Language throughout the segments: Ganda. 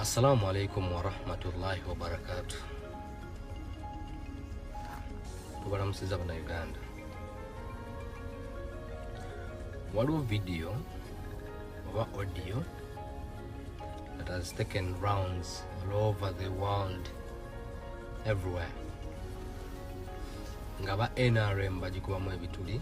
Assalamu alaikum warahmatullahi wabarakatuh. Tubalamusiza bana Uganda. Waliwo video oba audio that has taken rounds all over the world everywhere nga ba NRM bagikubamu ebituli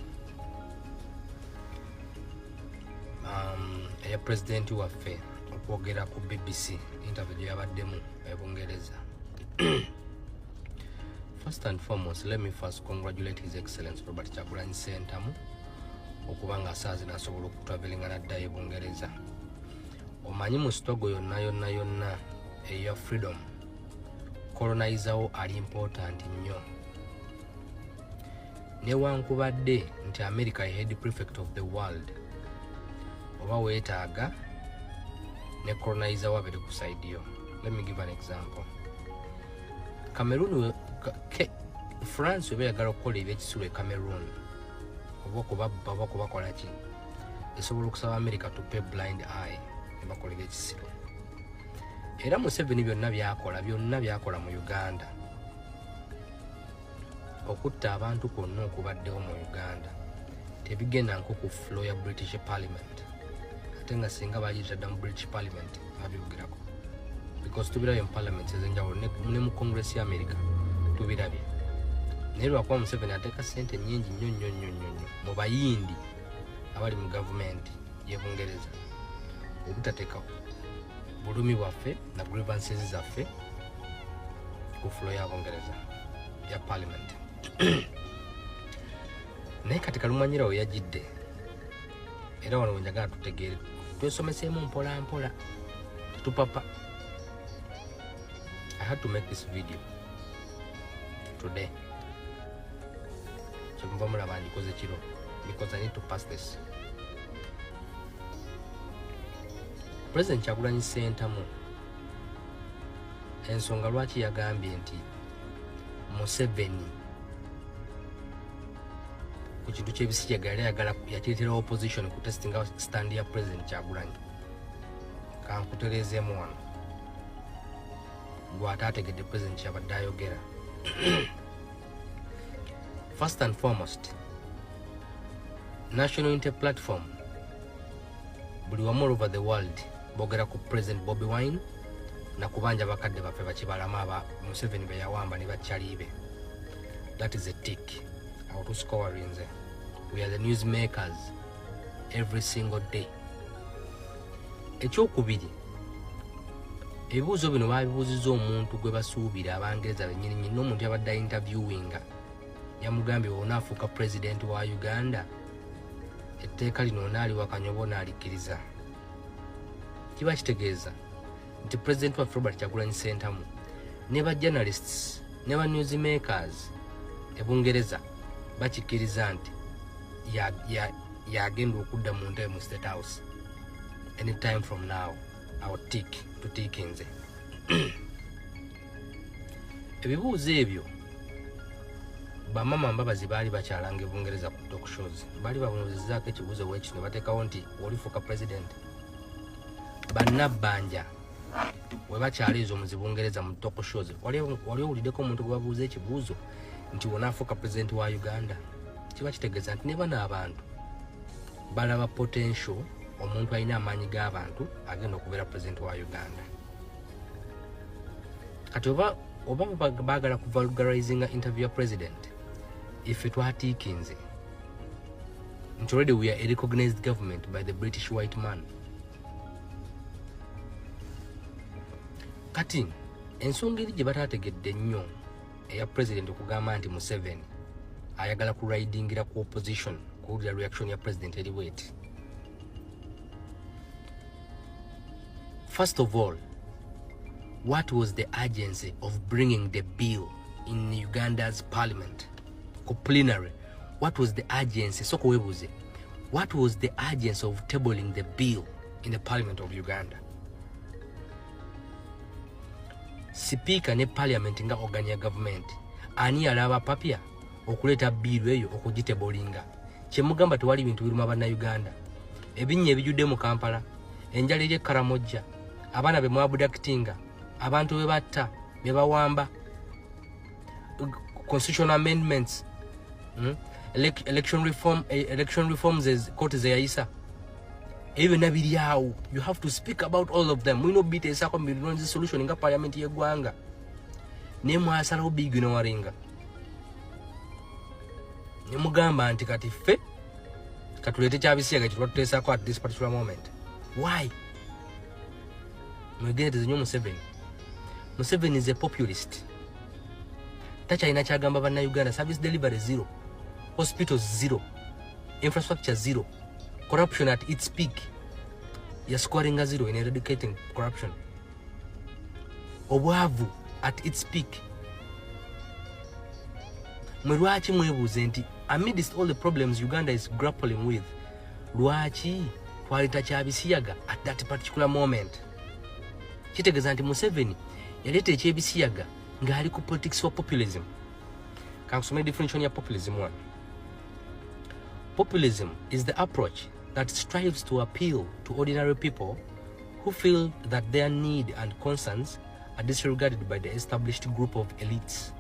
eya pulezidenti waffe okwogera ku BBC interview gye yabaddemu e Bungereza. First and foremost, let me first congratulate His Excellency Robert Kyagulanyi Ssentamu okuba nga saazi nasobola okutravelinga naddayo e Bungereza. Omanyi mu struggle yonna yonna yonna eya freedom, colonizer wo ali important nnyo. Newankubadde nti America head prefect of the world, oba weetaaga ne colonizer wo abere ku side yo. Let me give an example. Cameroon, France oba eyagala okukola ebyekisiru e Cameroon oba okubabba oba okubakola ki, esobola okusaba America to pay blind eye ne bakola ebyekisiru. Era Museveni byonna byakola, byonna byakola mu Uganda, okutta abantu kwonna okubaddewo mu Uganda tebigenda nko ku floor ya British Parliament, ate nga singa bagiyita mu British Parliament babyogerako, because tubirabye mu parliament ez'enjawulo ne mu Congress ya America tubirabye. Naye lwakuba Museveni ateeka ssente nnyingi nnyo nnyo nnyo nnyo nnyo mu bayindi abali mu gavumenti y'e Bungereza obutateeka bulumi bwaffe na grievances zaffe ku floor ya Bungereza ya parliament. Naye kati Kalumanyira we yajjidde, era wano wenjagala tutegeere, twesomeseemu mpola mpola, tetupapa. I had to make this video today, kyemuva mulaba ngikoze kiro because I need to pass this. President Kyagulanyi Ssentamu ensonga lwaki yagambye nti Museveni ku kintu ky'ebisiyaga yali ayagala yakireetera opposition ku testinga stand ya President Kyagulanyi. Kankutereezeemu wano gw'ate ategedde President kyabadde ayogera. First and foremost, National Unity Platform buli wamu all over the world boogera ku President Bobi Wine na kubanja bakadde baffe bakibalama aba Museveni be yawamba ne bakyalibe. That is a tick. Awo tuscorinze. We are the news makers every single day. Ekyokubiri, ebibuuzo bino babibuuzizza omuntu gwe basuubira Abangereza bennyini nnyini, n'omuntu yabadde interviewinga yamugambye onaafuuka president wa Uganda etteeka lino onaaliwakanya oba onaalikkiriza. Kiba kitegeeza nti president waffe Robert Kyagulanyi Ssentamu ne ba journalists ne ba news makers e Bungereza bakikkiriza nti yagenda okudda mu ntebe mu State House anytime from now. Awo tick tutiikinze. Ebibuuzo ebyo bamama Mbabazi baali bakyalanga e Bungereza ku talk shows, baali babuuzizaako ekibuuzo bwekino ne bateekawo nti olifuuka president. Bannabbanja we bakyala ezo mu Bungereza mu talk shows, wali owuliddeko omuntu gwe babuuza ekibuuzo nti onaafuuka president wa Uganda? Kiba kitegeeza nti ne bano abantu balaba potential, omuntu alina amaanyi g'abantu agenda okubeera president wa Uganda. Kati oba baagala ku vulgarizinga interview ya president, ife twatiikinze nti already we are a recognized government by the British white man. Kati ensonga eri gye bataategedde nnyo eya president okugamba nti Museveni ayagala ku ridingira ku opposition kuwulira reaction ya president eri bweti. First of all, what was the urgency of bringing the bill in Uganda's parliament ku plenary? What was the urgency? Soko webuze, what was the urgency of tabling the bill in the parliament of Uganda? Speaker ne parliament nga organ ya government, ani yalaba papya okuleeta bill eyo okugitebolinga? Kyemugamba tewali bintu biruma bannayuganda, ebinnya ebijjudde mu Kampala, enjala eri e Karamojja, Abaana be mwabductinga, abantu be batta, be bawamba, constitutional amendments, Election reforms kooti zeyayisa, ebyo byonna biri awo. You have to speak about all of them. Mulina obiteesako mirunzi solution nga parliament y'eggwanga, naye mwasalawo biignoringa ne mugamba nti kati ffe katuleete kyabisiyaga kyetuba tuteesako at this particular moment. Why? Mwegendereze nnyo Museveni. Museveni is a populist. Takyalina kyagamba bannayuganda. Service delivery zero, hospitals zero, infrastructure zero, corruption at its peak. Yascoringa zero in eradicating corruption. Obwavu at its peak. Mwe lwaki mwebuuze nti amidst all the problems Uganda is grappling with, lwaki twaleta kyabisiyaga at that particular moment? Kitegeeza nti Museveni yaleeta ekyebisiyaga ng'ali ku politics wa populism. Kankusomere definition ya populism. One, populism is the approach that strives to appeal to ordinary people who feel that their need and concerns are disregarded by the established group of elites.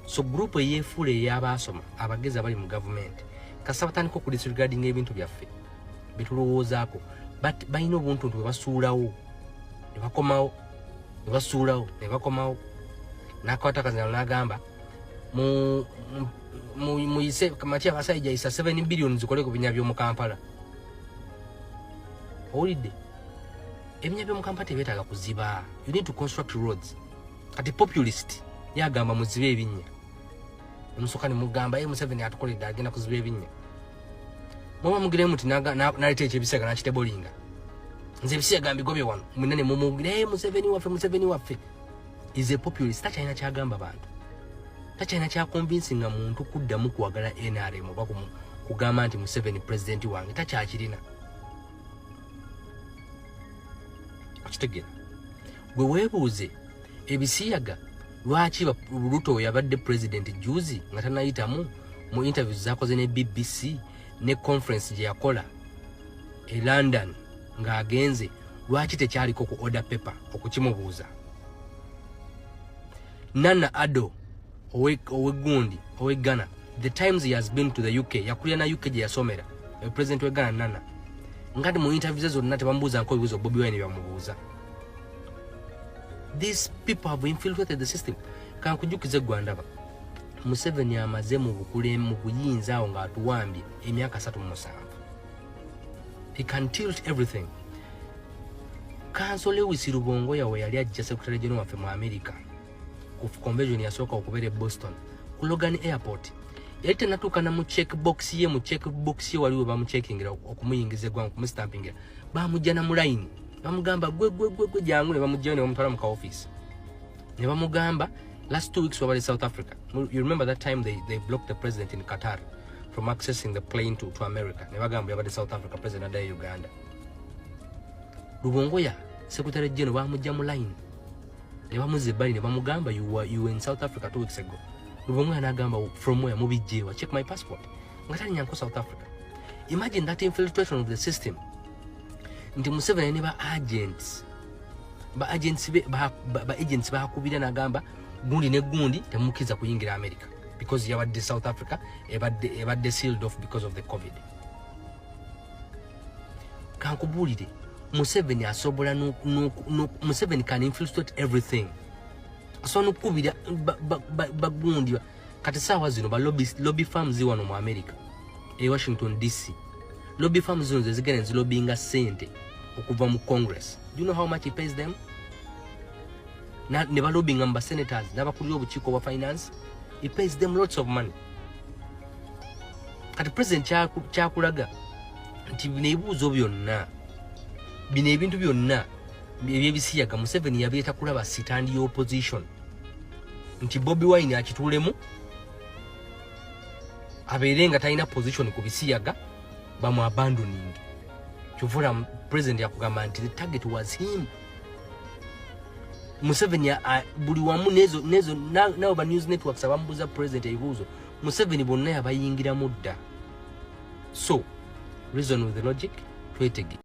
So group eyeefuula ey'abaasoma, abagezi abali mu gavumenti, kasita batandika okudisregardinga ebintu byaffe betulowoozaako, balina obuntuntu bwe basuulawo ne bakomawo, ne basuulawo ne bakomawo. N'akwata akazina n'agamba muyise Matia Basajja, yisa 7 billion zikole ku binya by'omu Kampala. Owulidde? Ebinya by'omu Kampala tebyetaaga kuziba. You need to construct roads. Kati populist yagamba muzibe ebinnya. Nemusooka ne mugamba, "Ye Museveni atukoledde, agenda kuziba ebinnya." Muba mugiremu nti naleeta ekyebisiyaga nakitebolinga, nze ebisiyaga mbigobye wano. Mwena ne mumugira, "Hey, Museveni waffe, Museveni waffe." Is a populist. Takyalina kyagamba bantu, takyalina kyaconvincinga muntu kuddamu kwagala NRM oba kugamba nti Museveni president wange. Takyakirina. Okitegeera? Gwe weebuuze, ebisiyaga lwaki Ruto yabadde president juzi nga tanayitamu mu interviews zakoze ne BBC ne conference gye yakola e London ng'agenze, lwaki tekyaliko ku order paper okukimubuuza? Nana Addo owegundi owe Ghana, the times he has been to the UK, yakulira na UK gye yasomera, president we Ghana Nana, ngati mu interviews zonna tebamubuuza nko ebibuuzo Bobi Wine byamubuuza. These people have infiltrated the system. Kankujukize gwandaba, Museveni amaze mu bukule mu buyinza awo ng'atuwambye emyaka 37. He can tilt everything. Counsel Lewis Rubongoya we yali ajja secretary general waffe mu America ku convention yasooka okubeera e Boston ku Logan Airport, yali tenatuuka na mu check box ye. Mu check box ye waliwo bamucheckingira okumuyingiza eggwanga, okumustampingira. Bamujja na mu line, bamugamba, "Gwe, gwe, gwe, gwe, jangu." Ne bamugjayo ne bamutwala mu ka office ne bamugamba, "Last 2 weeks wabali South Africa." You remember that time they blocked the president in Qatar from accessing the plane to America, ne bagamba yabadde South Africa, president addayo Uganda. Rubongoya secretary general bamujja mu line ne bamuzza ebbali ne bamugamba, You were in South Africa 2 weeks ago." Rubongoya n'agamba, "From where? Mubijjeewa? Check my passport." Nga talinyanko South Africa. Imagine that infiltration of the system, nti Museveni ne ba agents, ba agents be, ba agents bakubira n'agamba gundi ne gundi temukkiriza kuyingira America because yabadde South Africa, ebadde sealed off because of the COVID. Kankubuulire, Museveni asobola Museveni can infiltrate everything. Asobola nokukubira bagundi. Kati saawa zino ba lobby firms wano mu America, e Washington DC, lobby firms zino zezigenda nezilobinga sente okuva mu Congress. Do you know how much he pays them? Ne balobinga mu basenators n'abakulira obukiiko bwa finance. He pays them lots of money. Kati president kyakulaga nti bino ebibuuzo byonna, bino ebintu byonna ebyebisiyaga, Museveni yabireeta kulaba stand ya opposition, nti Bobi Wine akituulemu abeere nga talina position ku bisiyaga, bamu abandoning. Kyovula president yakugamba nti the target was him. Museveni buli wamu nezo nabo ba news networks abamubuuza president ebibuuzo, Museveni bonna yabayingiramu dda. So reason with the logic, twetege.